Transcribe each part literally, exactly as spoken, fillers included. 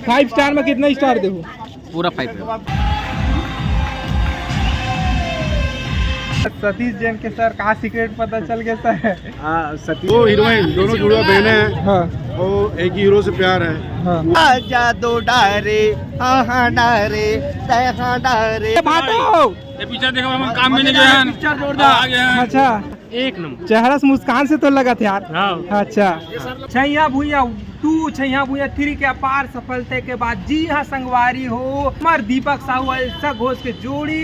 Five star में कितना star देहू? पूरा फाइव। सतीश जैन के सर का सीक्रेट पता चल गया सर? हाँ, सतीश। वो हीरोइन दोनों जुड़वा बहनें हैं। हाँ। वो एक ही हीरो से प्यार है। हाँ। आजा दो डारे, हाँ हाँ डारे, तय हाँ डारे। ये भाटो। ये पिक्चर देखो, हम काम में नहीं गए हैं। पिक्चर जोरदार। आ गए हैं। अच्छा। एक नंबर। चेहरा से मुस्कान से तो लगा था यार। हाँ। अच्छा। छैया भुइया टू, छैया भुइया थ्री के अपार सफलता के बाद, जी हाँ संगवारी हो, हमर दीपक साहू अउ ईशा घोष के जोड़ी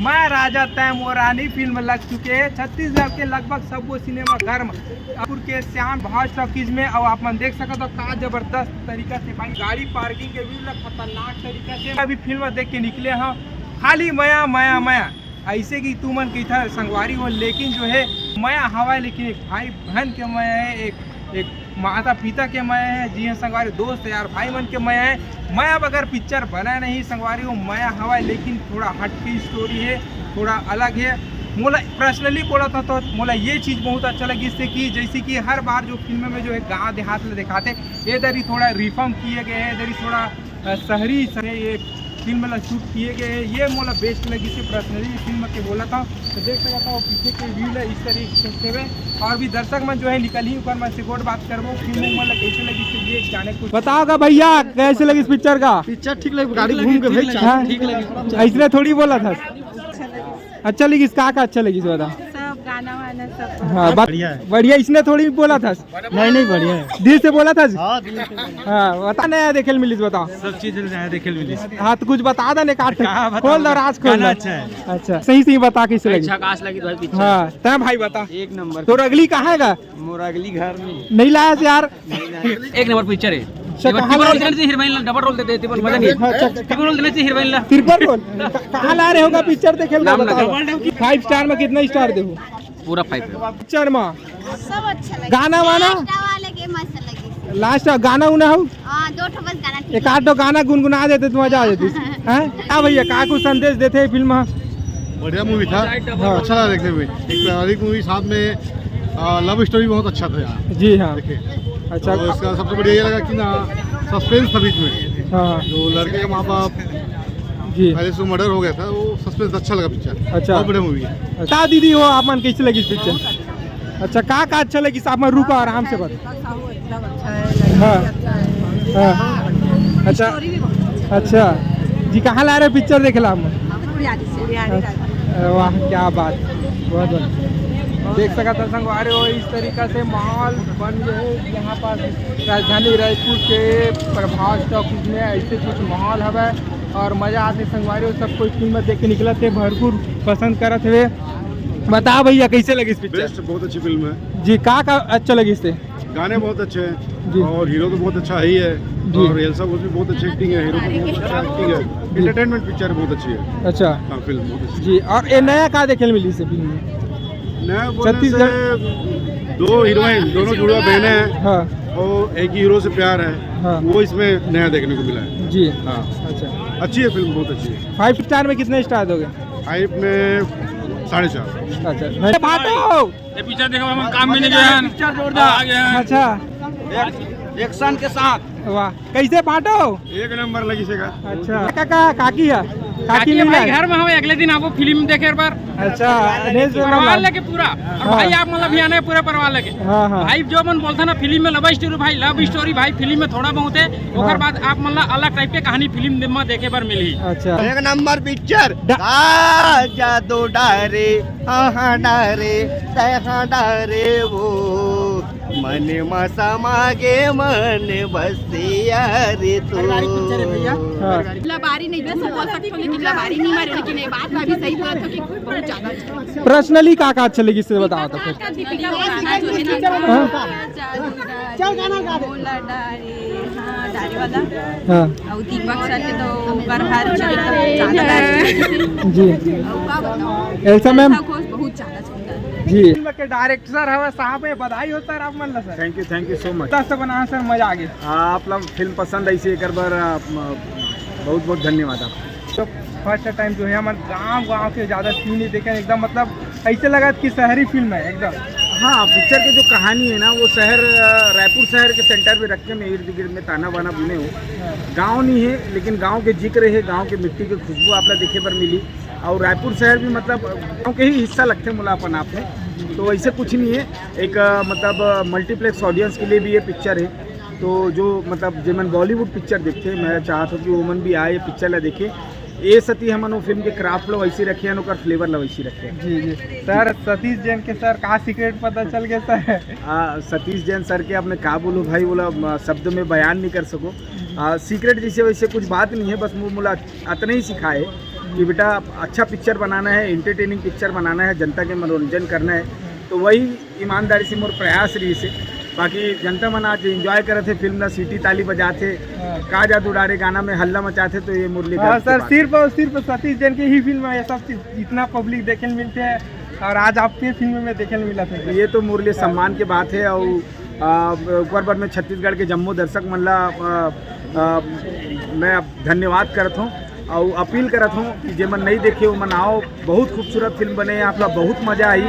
मैं राजा तै मोर रानी फिल्म लग चुके हे छत्तीसगढ़ के लगभग सबो सिनेमा घर में। अपुर के श्याम भाज टॉकीज में, अउ आप मन देख सकत हो का जबरदस्त तरीका से भाई गाड़ी पार्किंग के व्यू ला खतरनाक तरीका से अभी फिल्म देख के निकले हैं। खाली मया मया मया। ऐसे कि तुमन कहिथा संगवारी हो, लेकिन जो है मया हवय, लेकिन एक भाई बहन के मया है, एक एक माता पिता के मया है, जी हाँ संगवारी, दोस्त यार भाई मन के मया है। मया बगैर पिक्चर बना नहीं संगवारी हो, मया हवय, लेकिन थोड़ा हट के स्टोरी है, थोड़ा अलग है। मोला पर्सनली बोला था तो मोला ये चीज़ बहुत अच्छा लगी, इससे कि जैसे कि हर बार जो फिल्म में जो है गाँव देहात में दिखाते, ये दरी थोड़ा रिफॉर्म किए गए हैं, ये दरी थोड़ा अ, शहरी से ये फिल्म ला शूट किए गए हैं, ये मोला बेस्ट लगी से पर्सनली फिल्म के बोला था। तो देख सकता हो पीछे के व्यू ला इस तरीके से हुए, और भी दर्शक मन जो है निकल ही ऊपर मन से गोट बात करबो, फिल्म उमन ला कैसे लगी से ये जाने कुछ बताओगा भैया, कैसे लगी इस पिक्चर का? पिक्चर ठीक लगी, गाड़ी घूम के भाई। हाँ। ठीक लगी। ऐसने थोड़ी बोला था। अच्छा लगिस, का का अच्छा लगिस बता? सब गाना वाना सब। हाँ, बात बढ़िया है। बढ़िया, इसने थोड़ी बोला था। नहीं, नहीं, बढ़िया है। दिल से बोला था। हाँ, दिल से। हाँ, बता, नया देखे ल मिलिस, बता। सब चीज नया देखे ल मिलिस। हाँ, तो कुछ बता दे ने, काट का बता खोल दो, दे। राज खोल गाना दो। अच्छा है। अच्छा, सही सही बता, कैसे लगी? झकास लगी भाई पिक्चर। हाँ, तै भाई बता। एक नंबर। तोर अगली कहाँ है गा? मोर अगली घर में। नहीं लाया यार। एक नंबर पिक्चर है। अच्छा, एक बार कहाँ ट्रिपल ला रोल रहे? देने से हीरोइन ला, डबल रोल देते, ट्रिपल मजा नहीं। अच्छा। ट्रिपल रोल देने से हीरोइन ला। Triple role? क-, कहाँ ला रहे होगा पिक्चर देखे ल? रामनगर। बताओ। फाइव स्टार में कितना स्टार देहू? पूरा फाइव। पिक्चर में सब अच्छा लगे। गाना वाना? लास्ट वाले के मस्त लगे। लास्ट गाना उना हो? हाँ, दो ठो बस गाना ठीक एक आध ठो गाना गुनगुना देते तो मजा आ जाती। हैं? हाँ भैया, का कुछ संदेश देते हैं फिल्म में? बढ़िया मूवी था। हाँ। अच्छा लगा देखने में। एक पारिवारिक मूवी, साथ में, आ, लव स्टोरी बहुत अच्छा था यार। जी हाँ। देखिए। अच्छा। और इसका सबसे बढ़िया ये लगा कि ना, सस्पेंस था बीच में। हाँ, हाँ। जो लड़के के माँ बाप जी। पहले से मर्डर हो गया था, वो सस्पेंस अच्छा लगा पिक्चर। अच्छा। बहुत बढ़िया मूवी है। अच्छा दीदी हो, आप मन कैसे लगी पिक्चर? अच्छा, का का अच्छा लगी, आप मन रुको, आराम से बात। हाँ। हाँ। अच्छा। अच्छा जी, कहाँ ला रहे पिक्चर देखे ला आप मन? अरे वाह, क्या बात, बहुत बहुत। देख सकत हव संगवारी हो, इस तरीका से माहौल बन गए है यहाँ पास राजधानी रायपुर के प्रभास टॉकीज में ऐसे कुछ माहौल हवय और मजा आथे संगवारी हो। सब कोई फिल्म देख के निकलत हे, भरपूर पसंद करत हवे। बता भैया, कैसे लगिस पिक्चर? बेस्ट, बहुत अच्छी फिल्म है। जी, का का अच्छा लगिस ते? गाने बहुत अच्छे हैं जी। और हीरो तो बहुत अच्छा ही है जी। और एल्सा घोष भी बहुत अच्छी एक्टिंग है, हीरो की बहुत अच्छी एक्टिंग है। जी। एंटरटेनमेंट पिक्चर बहुत अच्छी है। अच्छा। हाँ, फिल्म बहुत अच्छी जी। और ये नया का देखे मिली से फिल्म में? नया बोलने छत्तीसगढ़ से दो हीरोइन, दोनों जुड़वा बहनें हैं। हाँ। वो एक ही हीरो से प्यार है। हाँ। वो इसमें नया देखने को मिला है। जी। हाँ। अच्छा। अच्छी है फिल्म, बहुत अच्छी है। फाइव स्टार में कितने स्टार दोगे? फाइव में साढ़े चार। अच्छा। भाटो! ये पिक्चर देखो, हम काम में नहीं गए हैं। पिक्चर जोरदार। आ गए हैं। अच्छा। एक-, एक्शन के साथ। वाह, कैसे भाटो? एक नंबर लगी से का। अच्छा। काका, काकी है? काकी काकी नहीं भाई है? घर में हवे, अगले दिन आबो फिल्म देखे बर। अच्छा, नहीं, नहीं, परवार नहीं। लेके पूरा। और हाँ। भाई आप मतलब भी आने पूरा परवार लेके। हाँ, हाँ। भाई जो मन बोलता ना फिल्म में लव स्टोरी, भाई लव स्टोरी भाई फिल्म में थोड़ा बहुत है। ओकर हाँ। बाद आप मन ला अलग टाइप के कहानी फिल्म दे-, में देखे बर मिलही। अच्छा। एक नंबर पिक्चर। डा- आजा दो डारे, हाँ हाँ डारे, तय हाँ डारे वो। मन मा समा गे मन बसिया रे तू। हाँ। लबारी नहीं, वैसे बोल सकते हो, लेकिन लबारी नहीं मारे, लेकिन ये बात मैं भी सही बोला था कि बहुत ज्यादा अच्छा है। पर्सनली का का अच्छा लगी, इससे बताओ तो फिर। दीपिका पादुकोण जो है ना, हाँ? चल गाना गा दे। बोला डारे, हाँ, डारे वाला। हाँ। और दीपक सर के तो ऊपर हर चीज एकदम ज्यादा डारे। जी। और का बताऊं? Elsa ma'am. एल्सा घोष बहुत ज्यादा सुंदर। जी। फिल्म के डायरेक्टर हवे साहब, ये बधाई हो सर आप मन ला sir. Thank you, thank you so much। दस से बना सर, मजा आ गया। आप लोग फिल्म पसंद आई से एक बार, आप, बहुत बहुत धन्यवाद आपका। तो फर्स्ट टाइम जो है हमारे गांव, गांव के ज्यादा सीन नहीं देखे, एकदम मतलब ऐसे लगा कि शहरी फिल्म है एकदम। हाँ, पिक्चर के जो कहानी है ना, वो शहर, अ, रायपुर शहर के सेंटर में रख के मैं इर्द गिर्द में ताना बाना बुने हूँ। गांव नहीं है, लेकिन गांव के जिक्र है, गांव के मिट्टी के खुशबू आप ला देखे बर मिली। और रायपुर शहर भी, मतलब, गांव के ही हिस्सा लगथे मोला अपन आप में, तो ऐसे कुछ नहीं है। एक, अ, मतलब, मल्टीप्लेक्स ऑडियंस के लिए भी ये पिक्चर है, तो जो, मतलब, जेमन बॉलीवुड पिक्चर देखथे, मैं चाहत हूँ कि ओमन भी आए, ये पिक्चर ला देखे। ए सती हमन वो फिल्म के क्राफ्ट ला वैसे रखे हैं, ओकर फ्लेवर ला वैसे रखे हैं। जी जी। सर, सतीश जैन के, सर, का सीक्रेट पता चल गया सर? आ, सतीश जैन सर के अब मैं का बोलूँ भाई, बोला, म, शब्द में बयान नहीं कर सको। आ, सीक्रेट जैसे वैसे कुछ बात नहीं है, बस वो मोला अतना ही सिखाए कि बेटा, अच्छा पिक्चर बनाना है, एंटरटेनिंग पिक्चर बनाना है, जनता के मनोरंजन करना है, तो वही ईमानदारी से मोर प्रयास रहिस हे। बाकी जनता मन आज एंजॉय करत हे फिल्म ला, सीटी ताली बजात हे, हाँ। का जादू डारे गाना में हल्ला मचात हे, तो ये मोर लिए हाँ गर्व की सर, बात सिर्फ हे। और सिर्फ सतीश जैन के ही फिल्म में ये सब चीज, इतना पब्लिक देखे ल मिलथे और आज आपके फिल्म में देखे ल मिलत हे। ये तो मोर लिए सम्मान के बात हे। और, आ, एक बार, बार मैं छत्तीसगढ़ के जम्मो दर्शक मन ला, आ, आ, मैं अब धन्यवाद करत हूँ और अपील करत हूँ कि जेमन नहीं देखे, ओमन आओ। बहुत खूबसूरत फिल्म बने हे, आप ला बहुत मजा आई।